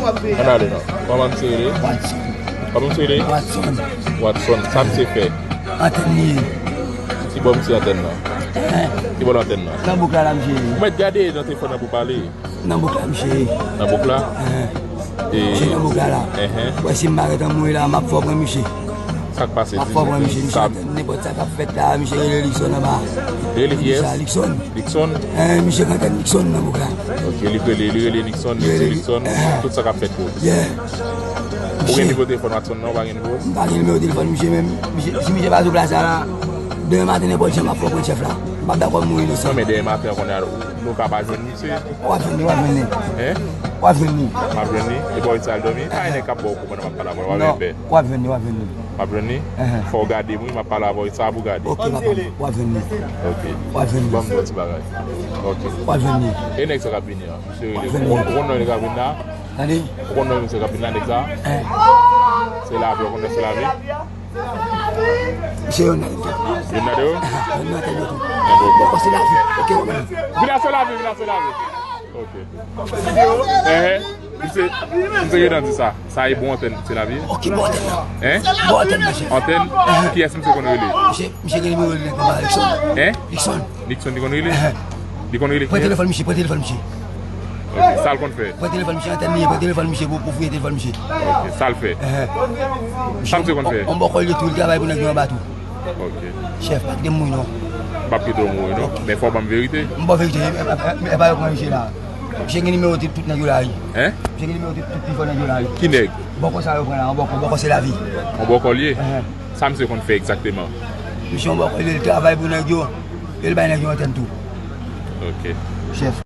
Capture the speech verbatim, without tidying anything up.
Ann ale non. Kòman misye rele? Watson. Kòman misye rele? Watson. Watson. Sa misye fè? Antèn li ye. Ki bò misye antèn nan? Hein? Ki bò antèn nan? Nan bouk la, la, misye ye. Ou mèt gade nan telefòn nan pou pale. Nan bouk la, misye ye. Nan bouk la? Hein. E misye nan bouk la, la. Hein, hein. Wè, si m pa gentan mouri la, m ap fè w pran misye. Sa k pase? M ap fè w pran misye. Misye antèn nenpòt sa k ap fèt la, misye rele Likson anba. Rele kiyès? Likson. Likson? Eh, misye k antèn Likson nan bouk la. Ok, li rele, li rele Likson, li rele Likson, tout sa k ap fèt pou ou. Yeah. Ou gen nimewo telefòn Watson nan, ou pa gen nimewo? M pa gen nimewo telefòn misye menm. Misye, si misye pa sou plas la, la, demen maten nenpòt jan m ap fè w pran chèf la. M p ap dakò m mouri inosan. Non, men demen maten an kounye a, nou ka pa jwenn misye. W ap jwenn li, w ap jwenn li. Hein? W ap jwenn li. M ap jwenn li? E bò sa l dòmi? Pa gen nèg k ap ba w kou pandan m ap pale avè w, w ap pè. W ap jwenn li, w ap jwenn li. W ap jwenn li? Fò w gade m wi, m ap pale avè w, sa pou gade. Ok, papa m, w ap jwenn li. Ok. W ap jwenn li. Ban m di yon ti bagay. Ok. W ap jwenn li. E nèg sa k ap vini an? Misye rele. W ap jwenn li. Ou konn non nèg k ap vini la? Tande? Ou konn non misye k ap vini la, nèg sa? Se Lavi, ou konn non se Lavi? Misye youn nan yo. Youn nan de yo? Youn nan de yo tou. Bòkò se Lavi. Ok, w ap jwenn li. Vin la se Lavi, vin la se Lavi. Ok. Ehe. Misye, misye gentan di sa. Sa e bon antèn, se Lavi? Ok, bon antèn nan. Hein? Bon antèn, mesye. Antèn? Kiyès misye konn rele? Misye, misye gen nimewo nèg anba Likson. Hein? Likson. Likson li konn rele? Ehe. Li konn rele kiyès? Pran telefòn misye, pran telefòn misye. Ok, sa l konn fè? Pran telefòn misye, antèn li ye, pran telefòn misye pou, pou fouye telefòn misye. Ok, sa l fè? Ehe. Sa misye konn fè? On, on bòkò li tou, li travay pou nèg yo anba tou. Ok. Chèf, pa kite m mouri non. M p ap kite w mouri non. Ok. Men fò w ban m verite. M ba w verite, e, e, e, e pa yo pran misye la. Misye gen nimewo tout, tout nèg yo la wi. Hein? Misye gen nimewo tout, tout pifò nèg yo la wi. Ki nèg? Bòkò sa yo pran la, on bòkò, bòkò se Lavi. On bòkò li ye? Ehe. Sa misye konn fè egzakteman? Misye on bòkò li ye, li travay pou nèg yo, e li bay nèg yo antèn tou. Ok. Chèf.